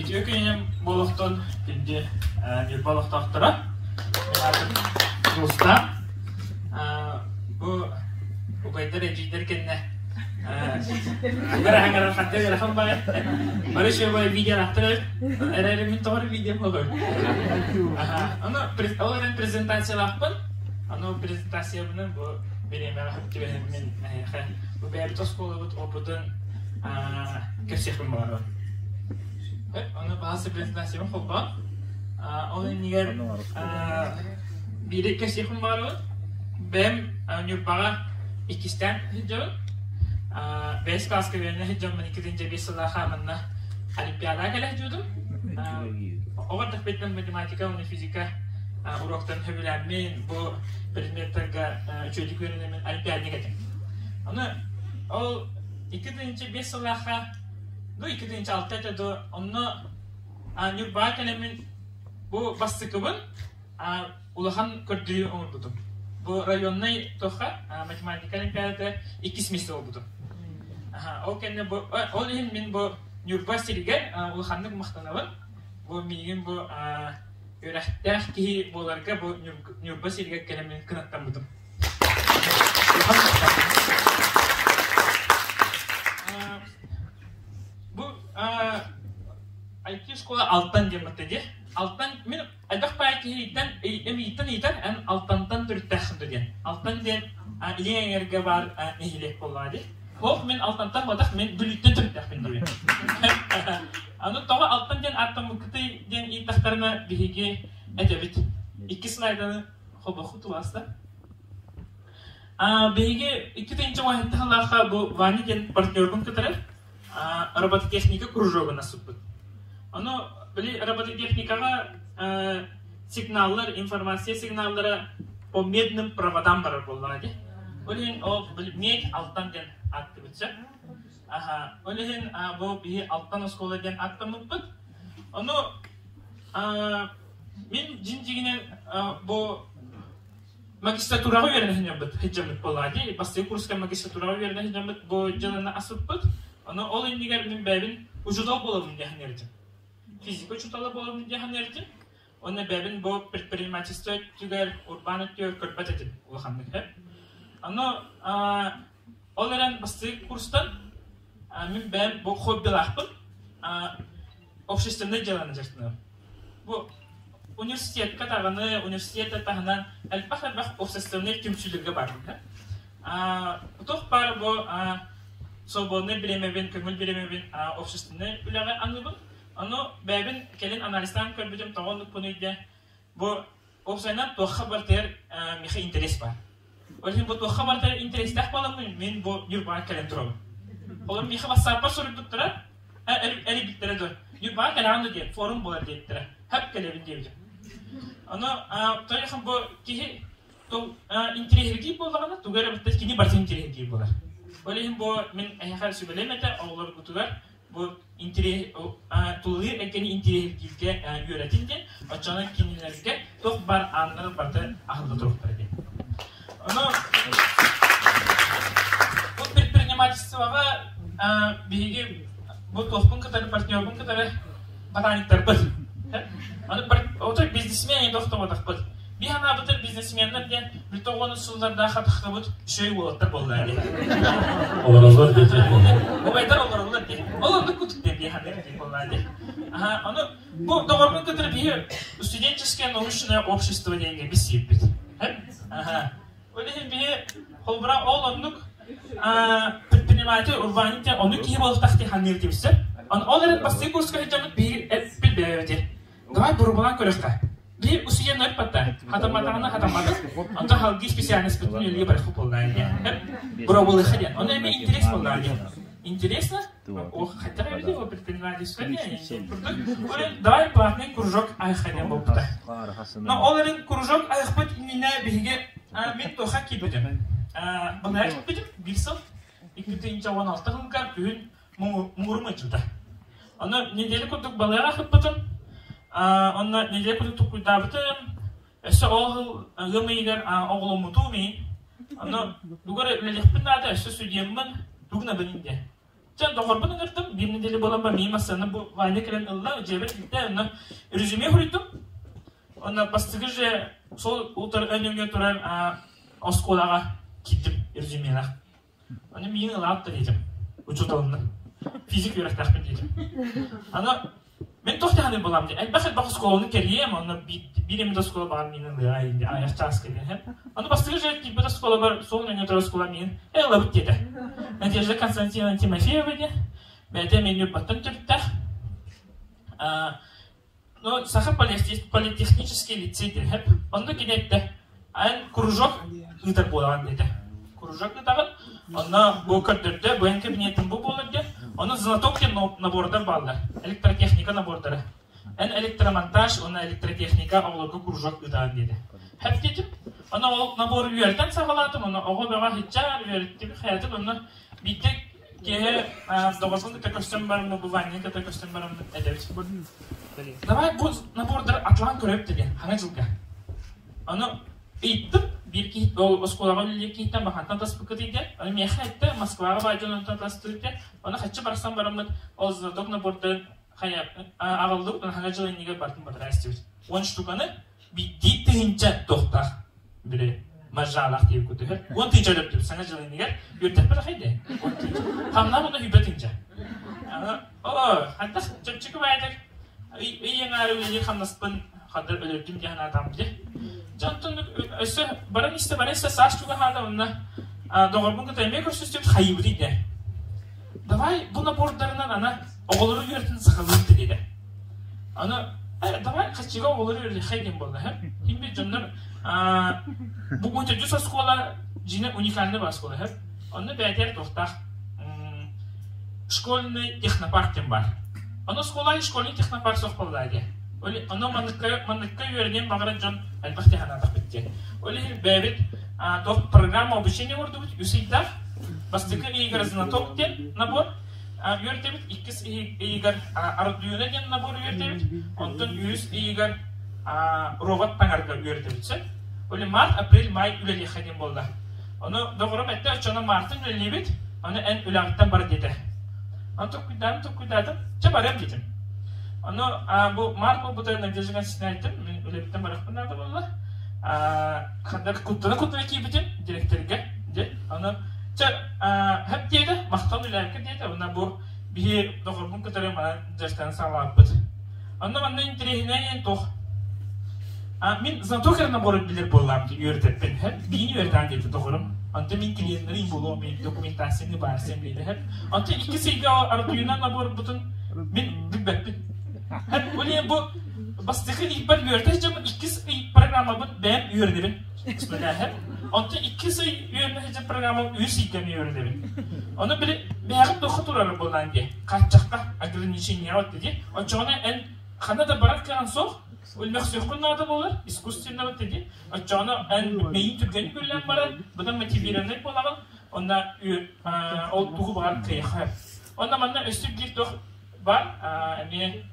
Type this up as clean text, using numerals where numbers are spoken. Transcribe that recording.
Үтүө күнүнэн буолуохтун күндү Ньурба олохтоохторо. Мин аатым Рустам. Бу убайдар, эдьиийдэр кэннэ ыарахан ханта ыарахан баҕай. Бары үчүгэй видеолаахтар эбит. Эрээри мин тоҕо эрэ видео буолуой. Ону ол эрэн презентациялаахпын. Аны презентациябынан бу бириэмэҕэ хөп түбэһэммин эһиэхэ бу бэйэбит оскуолабыт опытын кэпсиэхпин баҕарабын. Ону баҕас презентациябын холбоон ол иннигэр биири кэпсиэхпин баҕарабын. Бэйэм Ньурбаҕа иккистээн сылдьабын. Бэһис кылааска үөрэнэ сылдьаммын 2005 сыллаахха манна Олимпиадаҕа кэлэ сылдьыбытым. Оҕо эрдэхпиттэн математика уонна физика уруоктарын сөбүлээммин, бу предметтарга үчүгэйдик үөрэнэммин олимпиадник этим. Аны ол 2005 сыллаахха, ну 2006 этэ дуо, онно Ньурбаҕа кэлэммин бу бастакыбын улахан көрдөрүү оҥорбутум. Бу районнай туохха математика олимпиадата иккис миэстэ буолбутум. Ол кэннэ бу ол иһин мин бу Ньурба сиригэр улаханнык махтанабын. Бу миигин бу үөрэхтээх киһи буоларга бу Ньурба сиригэр кэлэммин кынаттаммытым. Бу IT-школа Алтан диэн батта дии. Алтан мин элбэх баай киһиттэн эмииттэн ыйытар эн Алтантан төрүттээххин дуо диэн. Алтан диэн илиҥ эҥэргэ баар нэһилиэк буоллаҕа дии. Ох, мин Алтантан буолбатах, мин Бүлүүттэн төрүттээхпин диибин. Аны тоҕо Алтан диэн ааттаммыккытый диэн ыйыттахтарына биһиги этэбит. Икки слайданы холбоххут тулааста. Биһиги 2017 сыллаахха бу Ваня диэн партнербун кытары робототехника кружогун асыппыт. Ону били робототехникаҕа сигналлар, информация сигналлара по медным проводам барар буоллаҕа дии. Ол иһин ол медь алтан диэн ааттыбыт сөп. Аха, ол иһин бу биһи Алтан оскуола диэн ааттаммыппыт. Ону мин дьин дьигинэн бу магистратураҕа үөрэнэ сылдьаммыт сылдьаммыт буоллаҕа дии. Бастакы курска магистратураҕа үөрэнэ сылдьаммыт бу дьыланы асыппыт. Ону ол иннигэр мин бэйэбин учуутал буолабын диэн саныырдым. Физика учуутала буолабын диэн саныырдым. Уонна бэйэбин бу предпринимательство өттүгэр, урбаан өттүгэр көрбөт этим улаханнык. Ону ол эрэн бастакы курстан мин бэйэм бу хоббилаахпын общественнай дьыаланы дьарыктанабын. Бу университетка даҕаны, университет таһынан элбэх-элбэх общественнай түмсүүлэргэ баарбын. Туох баар бу свободнай бириэмэбин, көҥүл бириэмэбин общественнай үлэҕэ аныыбын. Ону бэйэбин кэлин анализтаан көрбүтүм тоҕо оннукпунуй диэн бу уопсайынан туохха барытыгар миэхэ интерес баар. Ол иһин бу туохха барытыгар интэриэстээх буоламмын мин бу Ньурбаҕа кэлэн турабын. Олор миэхэ ватсаппар суруйбуттара, эрийбиттэрэ дуо, Ньурбаҕа кэлэҕин дуо диэн, форум буолар диэбиттэрэ. Хөп кэлэбин диэбитим. Ону тоҕо бу киһи интэриэһиргиир буоллаҕына, тугу эрэ бытта кини барытын интэриэһиргиир буолар. Ол иһин бу мин эһиэхэ сүбэлиэм этэ, оҕолоргутугар бу тулалыыр эйгэни интириэһиргииргэ үөрэтин диэн, оччоҕуна кинилэргэ туох баар ааннары барыта аһылла туруохтара диэн. Ону бу предпринимательствоҕа биһиги бу туохпун кытары партнербун кытары ботаниктарбыт. Аны отой бизнесмен тохтоботохпут. Би ханаабытыр бизнесменнэр диэн бүтэ уону сыллардаах атахтабыт үчүгэй уолаттар буоллар диэн. Олороллор диэти. Убайдар олороллор диэн. Ол оннук кутук диэн биһаныр диэн буоллар диэн. Аха, ону бу доҕорбун кытары биһи студенческое научное общество диэнгэ бис сииппит. Аха. Ол иһин биһи холбура ол оннук предприниматель, урбаанньык диэн оннук киһи буолуохтаах дии ханыыр диэбиттэр. Ол эрэн бастакы курска сылдьаммыт биһиги эппит бэйэбитин. Давай бурубалаан көрүөххэ. Биир усуйан өлбөттө. Хатамматаҕына хатамматых. Онтон халгыы специальностьпытын үлэлии барыхпыт буоллаа диэн. Пробовалыха диэн. Ону эмиэ интерес буоллаа диэн. Интересно? Хотя бы его предпринимательство диэн курдук. Ол давай платный кружок айха диэн буолбута. Но ол эрэн кружок айхпыт иннинэ биһиги мин туохха киирбитим. Былайа киирбитим биир сыл. 2016 сылга күһүн муҥурум ыдьыта. Ону неделя курдук балыаҕа сыппытым. Онно неделя курдук туккуйдаабытым. Өссө ол ыам ыйыгар оҕоломмутум ии. Ону тугу эрэ үлэлиэхпин наада, өссө студеммын, тугунабын диэн. Дьэ, доҕорбун ыҥырдым, биир нэдиэлэ буолан ба миим массыына бу Ваня кэлэн ылла, дьиэбэр илтэ, онно резюме суруйдум. Онно бастакы же сол утары өнүҥҥэ турар оскуолаҕа киирдим резюмелаах. Ону миигин ылаат да диэтим учууталымнан. Физик үөрэхтээхпин диэтим. Аны Мин туох даҕаны буолам дии, элбэх-элбэх оскуоланы кэрийиэм, онно биир эмит оскуола баҕар миинин ылыаҕа дии, аҕыйах чааска диэн. Ону бастакы дьэ киирбит оскуолабар суол нөҥүө турар оскуола миигин «Эй, ылабыт» диэтэ. Надежда Константиновна Тимофеева диэн, бэйэтэ мин Ньурбаттан төрүттээх. Ну, Саха политехнический лицей диэн, онно кини эттэ, эн кружок ыытар буолаҕын диэтэ. Кружок ыытаҕын, онно бу көрдөрдө, бу эн кабинетин бу буолар диэн. Ону знаток диэн набордар бааллар, электротехника набордара. Эн электромонтаж уонна электротехника оҕолорго кружок ыытаҕын диэтэ. Хэп диэтим. Ону ол набору үөрэтэн саҕалаатым, ону оҕо бөҕө хиччаар үөрэттим, хайатын онно биирдэ киэһэ доҕорбун кытта көрсөн бараммын, бу Ваняны кытта көрсөн бараммын этэбит. Давай бу набордары атлаан көрөп диэн хаҥа дьылга. Аны ыйыттым, биир киһи ол оскуолаҕа үлэлиир киһиттэн бахантан таспыккытый диэн. Аны миэхэ эттэ, Москваҕа баар дьон онтон тастыбыт диэн. Аны хаччы барсан бараммыт, ол знаток набордарын хайа аҕаллыбыт, аны хаҥа дьыл иннигэр бартын батараа истибит. 10 штуканы биирдии тыһыынча туохтаах били мажаалаах диэбит кутуһар. 10 тыһыынча өлөрдүм саҥа дьыл иннигэр үөрдэхпэр ахай дэ. 10 тыһыынча. Хамнаам онно хүбэ тыһыынча. Аны оо, хантах чөпчөкү баайдык ый аҥаары үлэлиир хамнаспын хандар өлөрдүм диэн санаатаҕым дии. Дьэ онтон өссө баран истэ баран истэ саас чугаһаата онно доҕорбун кытта эмиэ көрсүстүбүт хайыыбытый дэ. Давай бу набордарынан ана оҕолору үөрэтин сахалыыр диэтэ. Аны давай хаччыга оҕолору үөрэтиэххэй диэн буолла һэ. Ким дьоннор бу мультидюс оскуола дьиҥэ уникальный оскуола һэ. Онно бэйэтигэр туохтаах школьный технопарк диэн баар. Ону оскуола школьный технопарк суох буолла диэ. Ону манныкка манныкка үөрэниэн баҕарар дьон элбэх диэн санаатахпыт диэн. Ол иһин бэйэбит туох программа обучения оҥордубут үс ыйдаах. Бастакы ыйыгар знаток диэн набор үөрдэбит, иккис ыйыгар Ардуино диэн набор үөрдэбит, онтон үһүс ыйыгар робот таҥарга үөрдэбит сөп. Ол март, апрель, май үлэлиэххэ диэн буолла. Ону доҕорум эттэ, оччону мартын үлэлиибит, ону эн үлэҕиттэн бар диэтэ. Ону толкуйдаатым, толкуйдаатым, чэ барыам диэтим. Ону бу март буолбута Надежда Константиновна айттым, мин үлэбиттэн барыахпын наада буолла. Ханна куттана-куттана киирбитим директорга, дьэ, ону чэ хэп диэтэ, махтал үлээккэ диэтэ, уонна бу биһи доҕорбун кытары манан дьарыктанан саҕалаабыппыт. Онно манна интэриэһинэй диэн туох мин знаток эрэ набору билэр буоллаам дии үөрэтэппин һэп биини үөрэтään диэтэ доҕорум. Онтон мин клиеннэрим буолуом мин документацияны баарсыам диэтэ һэп. Онтон икки ыйга Ардуина наборбутун мин билбэппин. Һэп ол иһин бу бастакы ыйбар үөрэтэ сылдьаммын иккис ый программабын бэйэм үөрэнэбин. Һэп. Онтон иккис ый үөрэнэ сылдьар программам үс ыйга эмиэ үөрэнэбин. Ону били бэйэҕин туохха турары буоллаан диэ хааччахха ограничениеҕа дии. Оччоҕуна эн ханна да барар кыаҕын суох, өлмөхсүөххүн наада буолар, искусственно дии. Оччоҕуна эн мэйиин түргэнник үлэлээн баран, быдан мотивированный буолаҕын, онно ол тугу баҕар кыайахха. Онно манна өссө биир туох баар, эмиэ